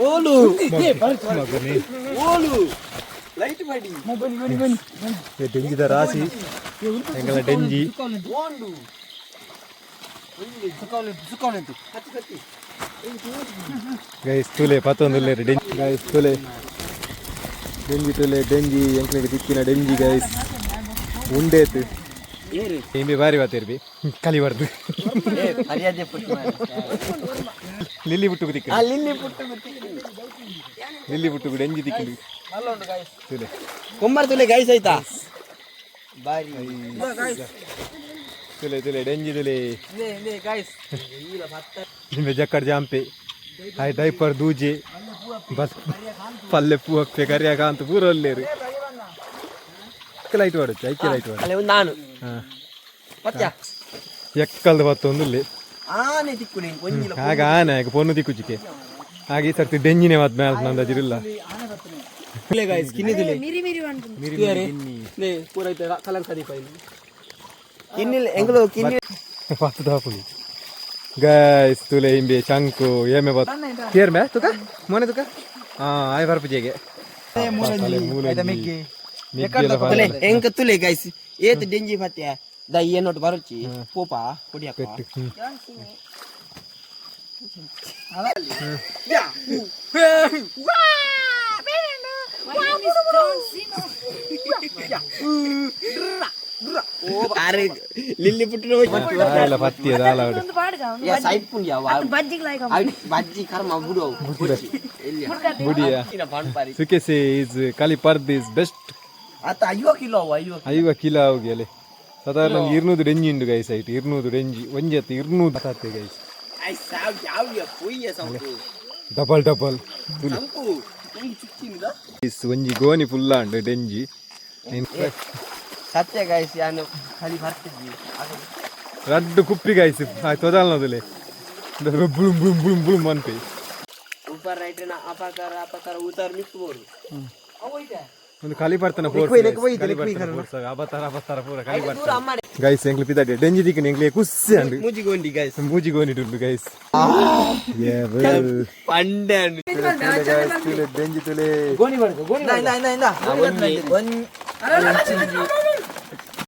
ಓಲು ಮಗನೇ. ಓಲು ಲೈಟ್ ಮಾಡಿ. ಏ, ಡೆಂಜಿದ ರಾಶಿ ಎಂಗಲ ಡೆಂಜಿ. ಓಂಡು ಹತ್ತಿ ಹತ್ತಿ. ಗೈಸ್, ತುಲೆ ಪತ್ತೊಂದುಲ್ಲೇರು ಡೆಂಜಿ. ಗೈಸ್, ತುಲೆ ಡೆಂಜಿ, ತುಲೆ ಡೆಂಜಿ. ಎಂಕ್ಲೆಗ್ ತಿಕ್ಕಿನ ಡೆಂಜಿ ಗೈಸ್, ಉಂಡೇತು. ಏರು. ಇಂಬಿ ಬಾರಿ ಬಾತೇರ್ಬಿ ಕಲಿ ಬರ್ದು. ಏ ಮರ್ಯಾದೆ ಪುಟ್ಟು ಮಾರ್ರೆ. ಲಿಲ್ಲಿ ಪುಟ್ಟುಗು ಆ ತಿಕ್ಕಿನ. ಲಿಲ್ಲಿ ಪುಟ್ಟು ಗೊತ್ತಿ. ಲಿಲ್ಲಿ ಪುಟ್ಟುಗು ಡೆಂಜಿ ತಿಕ್ಕಿಂಡು. ತುಲೆ. ಕುಮಾರ್, ತುಲೆ ಗೈಸ್, ಆಯ್ತಾ? ಬಾರಿ. ತುಲೆ ತುಲೆ ಡೆಂಜಿ ತುಲೆ. ಗೈಸ್. ಇಂಬೆ ಜಕ್ಕಡ್ ಜಾಂಪೆ ಹಾಯ್ ಡೈಪರ್ ದೂಜೆ ಬಸ್ ಪಲ್ಲೆ ಪೂವಪ್ಪೆ ಕರಿಯಾಕ ಅಂತ ಪೂರ ಒಲ್ಲೇರು. Light ವಾಡೊಚ್ಚು, ಐಕೆ light ವಾಡು. ಅಲ್ಲೇ ಒಂದು ನಾನು. ಹಾಂ. ಪತ್ಯ. ಎಕ್ಕಲ್ದ ಬತ್ತೊಂದುಲ್ಲೆ. ಆನೆ ತಿಕ್ಕುನೆ ಒಂಜಿಲ. ಆಗ ಆನೆ ಆಗ ಪೊನ್ನು ದಿಕ್ಕುಚಿಕೆ ಹಾಗೆ ಈ ಸರ್ತಿ ಡೆಂಜಿನೆ ಮಾತ್ ಮ್ಯಾಲ್ ನಂದಾಜಿರಿಲ್ಲ. ತುಲೆ ಗೈಸ್, ಕಿನ್ನಿ ತುಲೆ. ಮಿರಿ ಮಿರಿ ಪನ್ಪುಂಡು. ಮಿರಿ. ತುಯರೆ. ನೇ ಪೂರ ಐತೆ ಕಲರ್ ಸರಿ ಪೈಲಿ ಕಿನ್ನಿ ಎಂಗ್ಲೋ ಕಿನ್ನಿ. ಪತ್ತು ದಾಪುಲಿ. ಗೈಸ್, ತುಲೆ ಇಂಬೆ ಶಂಕು ಏಮೆ ಬತ್ ಕೇರ್ ಮೇ ತುಕ ಮೋನೆ ತುಕ. ಹಾ, ಆಯ್ ಬರ್ಪುಜೆಗೆ. ತುಲೆ ಎಂಕ ತುಲೆ ಗೈಸ್, ಏತ್ ಡೆಂಜಿ ಪತ್ಯ ದ ಏನೋಟ್ ಬರುಚಿ ಪೋಪ ಕೊಡಿಯಪ್ಪ. My name is John Cena. ಅರೆ ಲಿಲ್ಲಿ ಪುಟ್ಟಿನ. ಪತ್ತಿ ದಾಲ. ಒಂದು ಪಾಡ್ಗ ಒಂದು. ಯಾ ಸೈಡ್ ಪುಂಡಿಯ. ಬಜ್ಜಿಗ್ ಲಾಯ್ಕ್. ಬಜ್ಜಿ ಕರ್ಮ ಬುಡು ಎಲ್ಲಿ. ಬುಡಿಯ. ಪನ್ಪಾರಿ. ಸುಕೆಸಿ is ಕಲಿ ಪರ್ದ್ is best. ಅತ್ತ 50 ಕಿಲೋ ಅವು 50. 50 ಕಿಲೋ ಆಗಿ ಅಲೆ. ಸಾಧಾರಣ ಒಂದು 200 ಡೆಂಜಿ ಉಂಡು ಗೈಸ್. ಐಟ್ 200 ಡೆಂಜಿ, ಒಂಜಿ ಅತ್ತು 200 ಅತ್ತೆ ಗೈಸ್. I ಸಾವ್ ಯಾವ ಪೊಯ್ಯ ಸಂಪು. Double double. ಸಂಪು ಹೆಂಗ್ ಚುಚ್ಚಿಂದ. ಒಂಜಿ ಗೋನಿ ಫುಲ್ ಅಂಡು ಡೆಂಜಿ. ಸತ್ಯ ಗಾಯ್ಸ್, ಯಾನು ಖಾಲಿ ಬರ್ತಿದ್ವಿ. ರಡ್ಡು ಕುಪ್ಪಿ ಗೈಸ್, ತೊದಲ್ನದುಲೆ ಬುಳುಂ ಬುಳುಂ ಬುಳುಂ ಬುಳುಂ ಅನ್ಪೆ. ಉಪರ್ ರೈಟ್ ನ ಅಪಕಾರ ಅಪಕಾರ ಉತಾರ್ ಮಿತ್ತು ಬೋರು. ಒಂದು ಖಾಲಿ ಬರ್ತಾನ ಫೋರ್ಸ್, ಅಬತಾರ ಅಬತಾರ ಪೂರ ಖಾಲಿ ಬರ್ತಾನ ಗೈಸ್. ಎಂಗ್ಲು ಪಿದಾಡೆ ಡೆಂಜಿ ದಿಕ್ಕನ ಎಂಗ್ಲೆ ಕುಸ್ಸಿ ಅಂಡು. ಮುಜಿಗೊಂಡಿ ಗೈಸ್. ಮೂಜಿ ಗೋನಿ ಉಂಡು ಗೈಸ್. ಪಂಡೆ. ಡೆಂಜಿ ತುಲೆ. ಗೋಣಿ ಬಡ್ಕ ಗೋಣಿ. ಇಂದ ಇಂದ ಇಂದ. ಒಂಜಿ.